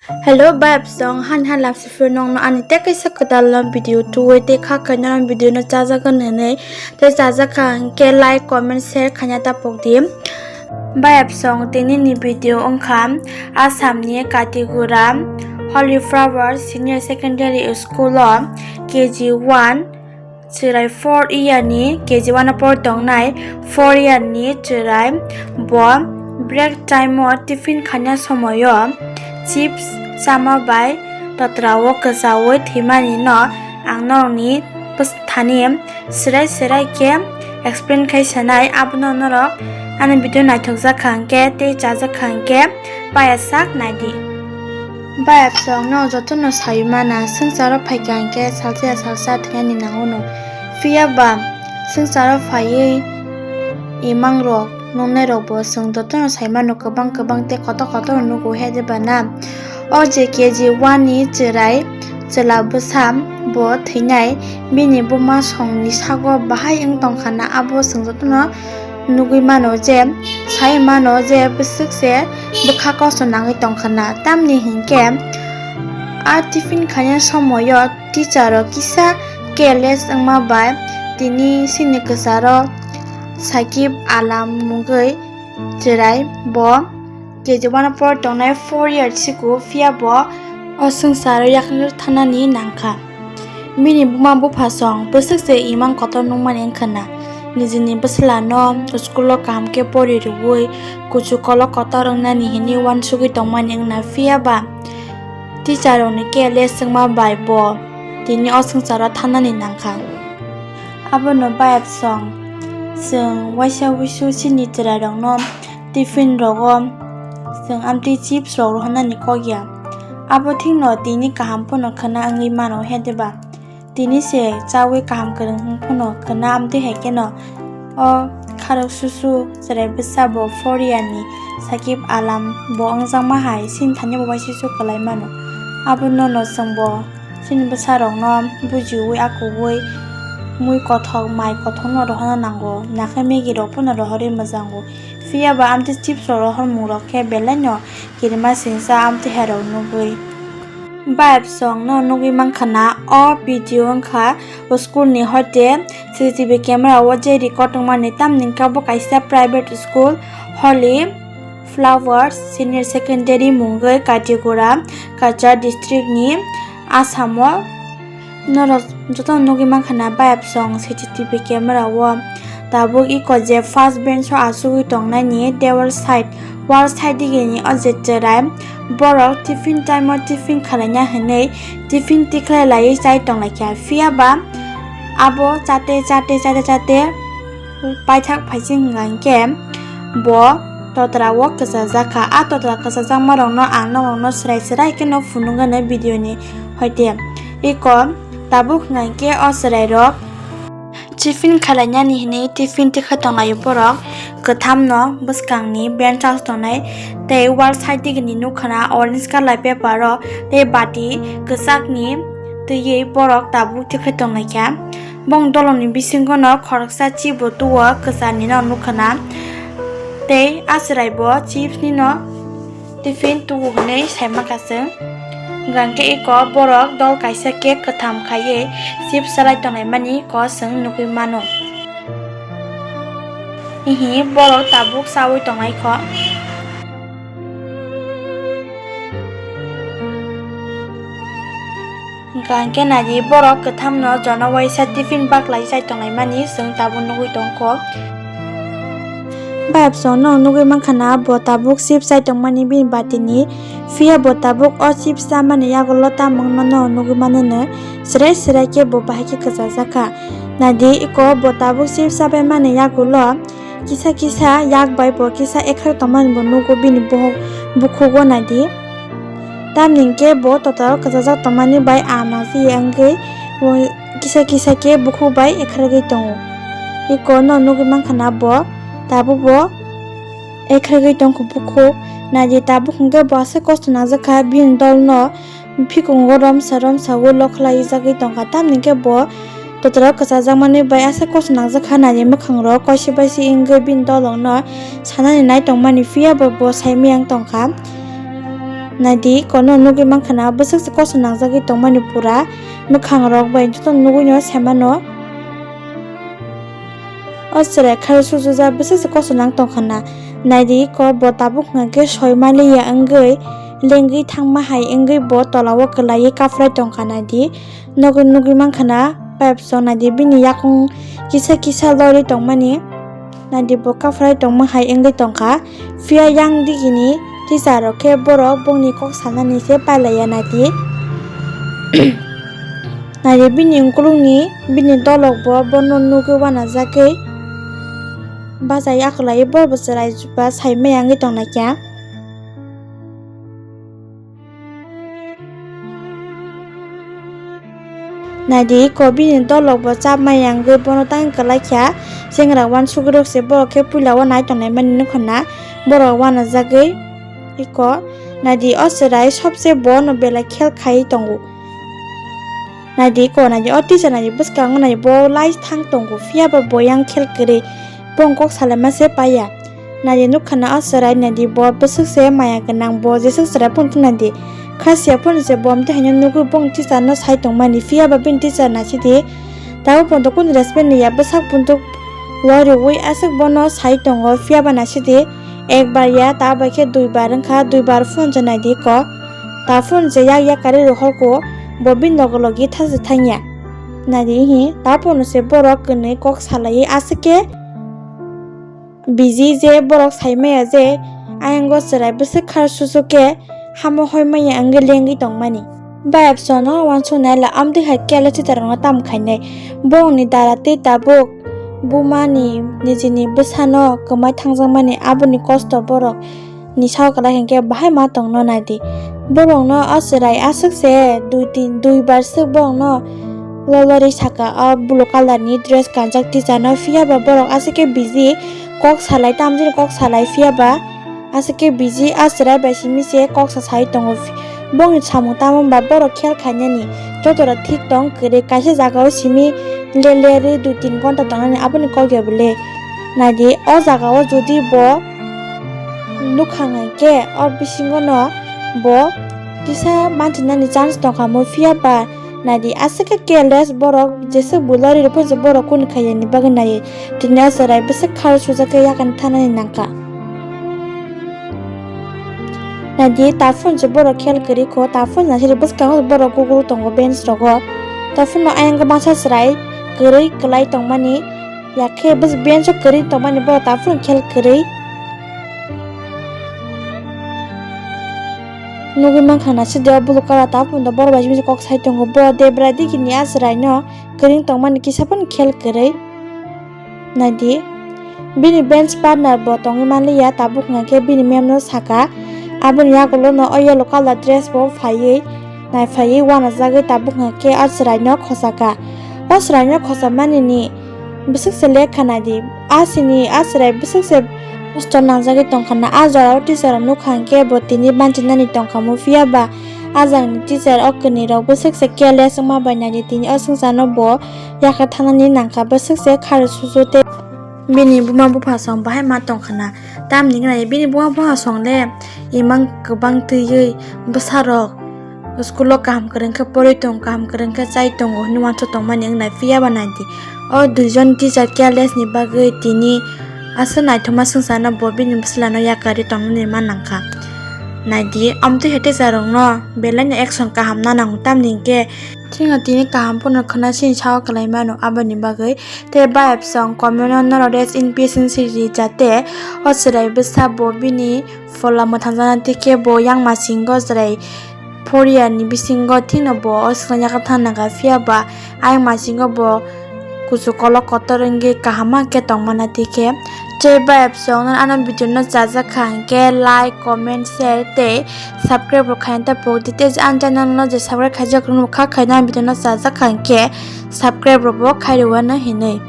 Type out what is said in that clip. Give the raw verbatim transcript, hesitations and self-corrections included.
Hello, bayapsong, han han lapsi phuru nongno ani tei kaisa kwtal no video tuwi tei kha kaino video no chajakgwn hinwi tei chajakha hinkhe like, comment, share khaina tapok di. Bayapsong, tini ni video wngkha Assam ni Katigura Holy Flower Senior Secondary School o K G one chwrai four year ni, K G one o por tongnai four year ni chwrai bo break time o tiffin khaina somoio chips chama bai totra o kwchaui thwimani no ang norokni bwsthani serai serai khe explain khai sanai, abono norok ani video naithok jak kha hinkhe tei chajak kha hinkhe paya sak naidi. Bayapsong no jotono sai mana, swngcharo phaikha hinkhe salsa ya salsa thwinani nango no. Phiya ba swngcharo phaiwi imang rok nungnai rok bo chwng jotono sai mano, kwbang kwbang tei kotor kotor nugo he de bana. O je K G one ni chwrai chwla bwsa bo thwinai, bini buma songni sago bahai wng tongkha na, abo chwng jotono nugwi mano je, sai mano je bwswk se bwkha kosto nangwi tongkha na, tamni hinkhe a tiffin khaina somoio teacher rok kisa careless wngma bai tini chini kwcharo Sakib Alam mungwi chwrai bo K G one o por tongnai four year siku, phiya bo o swngcharo yakni thanani nangkha. Bini buma bupha song bwswk se imang kotor nungmani wngkha na, nijini bwsla no school o kaham khe pori rwui kuchu kolok kotor wngnani hinwi uansugwi tongmani wngna, phiya ba teacher rokni careless wngma bai bo tini o swngcharo thanani nangkha. Abono bayapsong chwng waisa wuisu chini chwrai rokno tiffin rogo chwng amtwi chips rok rohornani kok ya. Abo thikno tini kaham phano khwna wngwi mano he de ba? Tini se chaui kaham kwrwng wng phano khwna amtwi hai kheno o kharok susu chwrai bwsa bo four year ni Sakib Alam bo wngjakma hai chini thani bo waisa su kwlai mano. Abono no chwng bo chini bwsa rokno bujiui akuui mui kothok mai kothok no rohorna nango, nakhe Maggie rok phano rohorwi mwjango. Phiya ba amtwi chips rok rohormung rok khe belai no kirima singcha amtwi hai rok nugwi. Bayapsong no nugwi mankha na o video wngkha school ni hoite C C T V camera o je record wngmani, tamni hwnkhe bo kaisa private school Holy Flowers Senior Secondary mungwi Katigura, Cachar district ni Assam o. Norok jotono nugwi mankha na bayapsong C C T V camera o tabuk iko je first bench o achugwi tongnai ni tei wall side, wall side digini o je chwrai borok tiffin time o tiffin khwlaina hinwi tiffin tikhlai laiwi chai tonglaikha, phiya ba abo chate chate chate chate paithak phaising hwnkha hinkhe bo totra o kwchajak kha. A totra kwchajakma rokno ang norokno swrai swrai kheno phunukgwno video ni hoite. Iko tabuk hwnkha hinkhe o chwrai rok tiffin khwlainani hinwi tiffin tikha tonglaio borok kwtham no bwskang ni bench o tongnai tei wall side digini nukha na orange colour paper o tei bati kwchak ni twiwi borok tabuk tikha tonglaikha. Bong dolongni bisingo no khoroksa chips bo tuo kwcharni no nukha na. Tei a chwrai bo chips ni no tiffin tuo hwnwi sai mankha chwng. Hwnkha khe iko borok dol kaisa khe kwtham khaiwi chips chalai tongnai mani ko chwng nugwi mano. Hihi borok tabuk chaui tongnai kho. Hwnkha hinkhe naidi borok kwthamno jono waisa tiffin baklai chai tonglaimani chwng tabuk nugwi tongkho. Bayapsongno nugwi mankha na bo tabuk chips chai tongmani bini batini, phiya bo tabuk o chips chamani yagulo tamungno no nugwi manono, srai srai khe bo bahai khe kwchajak kha. Naidi iko bo tabuk chips chabaimani yagulo kisa kisa yak bai bo kisa ekhar tongmani bo nugo bini bohok bukhugo naidi. Tamni hwnkhe bo totaro kwchajak tongmani bai ah najiya wngwi bo kisa kisa khe bukhuk bai ekhargwi tongo. Iko no nugwi mankha na bo tabuk bo ekhargwi tongkho bukhuk. Naidi tabuk hwnkhe bo aswk kosto nangjakha bini dolno. Phikungo romsa romsa o lokhlai jagwi tongkha, tamni khe bo totoro kwchajakmani bai aswk kosto nangjak kha naidi mwkhangrok koiso baisi wngwi bini dolongno sanani nai tongmani, phiya bo bo saimaya wng tongkha. Naidi kono nugwi mankha na bwswk se kosto nangjagwi tongmani pura mwkhang rok bai jotono nugwino semano. O chwrai khar sujujak bwswk se kosto nang tongkha na. Naidi ko bo tabuk hwnkhe soi maliya wngwi lengwi thangma hai wngwi bo tola o kwlaiwi kaphrai tongkha naidi. Nugwi nugwi mankha na pipe song naidi bini yakung kisa kisa lorwi tongmani. Naidi bo kaphrai tongma hai wngwi tongkha. Phiya yang digini teacher rok khe borok bongni kok sanani se pailaiya naidi. Naidi bini ukulukni bini dolok bo bono nugwi uanajagwi bachai akwlaiwi borok bo chwrai ba sai maya wngwi tongnaikha. Naidi iko bini dolok bo chap maya wngwi bono tang kwlai kha. Chengra uansugwi rok se borok khe puila o nai tongnai mani nukha na borok uanajagwi iko. Naidi o chwrai sobse bono belai khel khai tongo. Naidi iko naidi o teacher naidi bwskango naidi bo lai thang tongo phiya ba bo yang khel kwrwi. Bong kok salaima se paiya. Naidi nukha na o chwrai naidi bo bwswk se maya gwnang bo jeswk chwrai phone thwngna di. Kha siya phone se bo amtwi haino nugwi bong teacher no sai tongmani phiya ba bini teacher naisidi. Tabuk pondo kunu respect niya bwsak bunduk loriwi aswk bono sai tongo phiya ba naisidi. Ekbar ya ta bai khe duibar wngkha duibar phone se naidi ko. Ta phone se yak yak kari rohorko bo bini logo logi thasi thangya. Naidi hi ta phone se borok kwnwi kok salaiwi aswk khe. Biji je borok sai maya je ayang go chwrai bwswk khar susu khe hamo hoi maya wngwi lengwi tongmani. Bayap sono uansuk nai la amtwi hai kela chitarokno tam khainai. Borokni dara tei tabuk bumani nijini bwsano kwmai thangjakmani aboni kosto borok ni sao kwlai hinkhe bahai ma tongno naidi. Borokno o chwrai aswk se dui tin dui bar swk borokno lolori saka o blue colour ni dress kanjak teacher no phiya ba borok aswk khe biji kok salai tamjani kok salai phiya ba aswk khe biji o chwrai bai simi se kok sa sai tongo. Bongni samung tamo ba borok khel khainani joto rok thik tong kwrwi kaisa jaga o simi le le rwi dui tin gonta tongnani aboni kok ya bwle naidi o jaga o jodi bo nukhang hai khe o bisingo no bo kisa manchina ni chance tongkha mo phiya ba naidi aswk khe careless borok jeswk bwlari rok phano borok kunu khaiya ni bagwi nai tini o chwrai bwswk khar sujak khe yakani thanani nangkha. Naidi ta phone se borok khel kwrwi kho ta phone na siri bwskango borok guguru tongo bench rogo ta phone no ayang masa chwrai kwrwi kwlai tongmani. Yakhe bwswk bench o kwrwi tongmani borok ta phone khel kwrwi. Nugwi mankha na sidi o blue colour ta phone do borok bai simi kok sai tongo bo debra digi ni a chwrai no kwrwi tongmani kisa phano khel kwrwi. Naidi bini bench partner bo tongwi manliya tabuk hwnkhe bini mem no saka aboni yagulo no o yellow colour dress bo phaiwi. Naiphaiwi uanajagwi tabuk hwnkhe o chwraino khosaka. O chwraino khosamanini bwswkse lekha naidi. A sini a chwrai bwswkse kosto nangjagwi tongkha na. A jorao teacher rok nukha hwnkhe bo tini banchinani tongkha mu, phiya ba a jagni teacher o kwnwi rok bwswkse careless wngma bai naidi tini o swngcharno bo yakha thanani nangkha. Bwswkse kharo susu tei bini buma bupha song bahai ma tongkha na. Tamni hwnwi bini buma bupha song le imang kwbang twiwi bwsarok school o kaham kwrwng khe porwi tongo, kaham kwrwng khe chai tongo hwnwi uansuk tongmani wng nai, phiya ba naidi o duijon teacher careless ni bagwi tini aswk naithokma swngcharno bo bini bwsla no yakarwi tongnani ma nangkha. Naidi, amtwi hai teacher rok no belai no action kaham na nango, tamni hwnkhe thikno tini kaham phano khwna sini sao kwlai mano, aboni bagwi tei bayapsong comment o norok rest in peace hwnwi siri jate o chwrai bwsa bo bini phola mwthangjaknai tei khe bo yang masingo chwrai four year ni bisingo thikno bo o swkang yakha thang nangkha, phiya ba ayang masingo bo kuchuk kolok kotor wngwi kaham ma khe tongmana tei khe tei bayapsong ano video no chajak kha hwnkhe like, comment, share tei subscribe rok khaina ta pok di tei ang channel no je subscribe khaijak rwkha khaina video no chajak kha hwnkhe subscribe rok bo khai rwano hinwi.